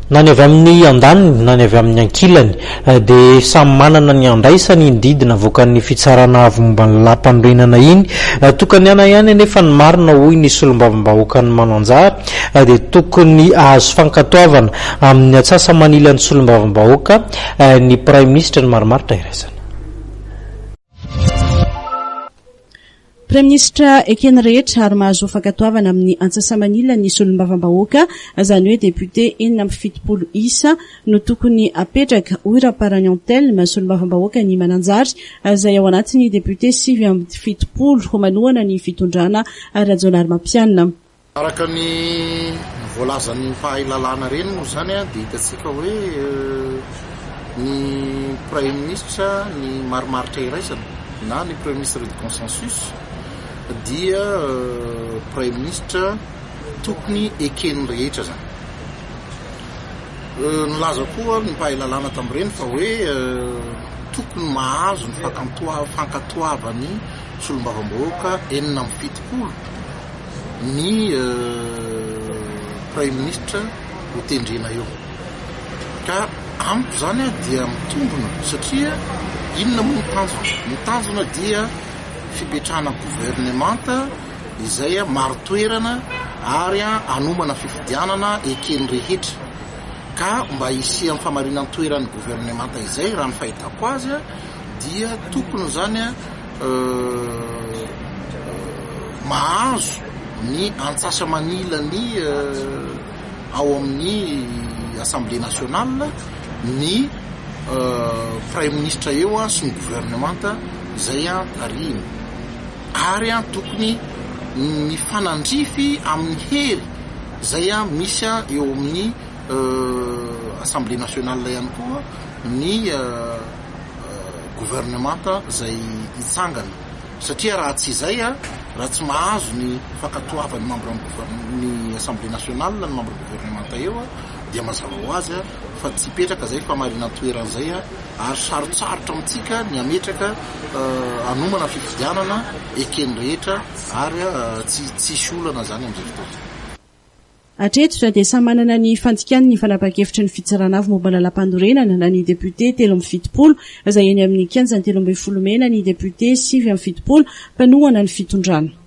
Na ny avy amin'ny andaniny na ny avy amin'ny ankilany dia samy manana ny andraisany iny didy navoakan'ny Fitsarana Avo momba ny Lalàmpanorenana iny. Tokony hana ihany anefa ny marina hoy ny solombavambahoakan'i Mananjary dia tokony hahazo fankatoavana amin'ny atsasa-manilan'ny solombavambahoaka ny Praiminisitra ny marimaritra iraisana. Praiminisitra eken'ny rehetra ary mahazo fankatoavana amin'ny antsasa-manilan'ny solombavambahoaka, izany hoe député 76 isa no tokony hapetraka, hoy Raparany Anthelme, solombavambahoakan'i Mananjary, izay ao anatin'ny député 79 manohana ny fitondrana Rajaonarimampianina. Araka ny voalazan'ny mpahay lalàna ireny moa izany dia hitantsika hoe ny praiminisitra ny marimaritra iraisana na ny premier ministre de consensus dia praiminisitra tokony eken'ny rehetra izany. Nilaza koa ny mpahay lalàna tamin'ireny fa hoe tokony mahazo ny fankatoavan'ny solombavambahoaka 76 ny Praiminisitra ho tendrena eo. Ka amiko izany dia mitombina satria inona moa ny tanjona? Ny tanjona dia fipetrahana governemanta izay marin-toerana ary hanomana fifidianana eken'ny rehetra. Ka mba hisian'ny famarinan-toeran'ny governemanta izay raha ny fahitako azy dia tokony izany mahazo ny antsasa-manilany ao amin'ny Assemblée nationale ny Praiminisitra eo sy ny governemanta izay tarihiny ary tokony mifanandrify amin'ny hery izay misy eo amin'ny Assemblée nationale ihany koa ny gouvernemanta izay hitsangana satria raha tsy izay raha tsy mahazo ny fankatoavan'ny membre ny assemblée nationale ny membre gouvernemanta eo dia mazava ho azy fa tsy hipetraka izay famarinan-toerana izay ary sarotsarotra amintsika ny hametraka hanomana fifidianana eken'ny rehetra ary tsy tsy hisy olana izany amin'izay fotoana izay. Hatreto dia samy manana ny fandikany ny fanapahan-kevitry ny Fitsarana Avo momba ny Lalàmpanorenana na ny depiote 73 izay eny amin'ny kianjan'ny 13 mey na ny depiote 79 mpanohana ny fitondrana.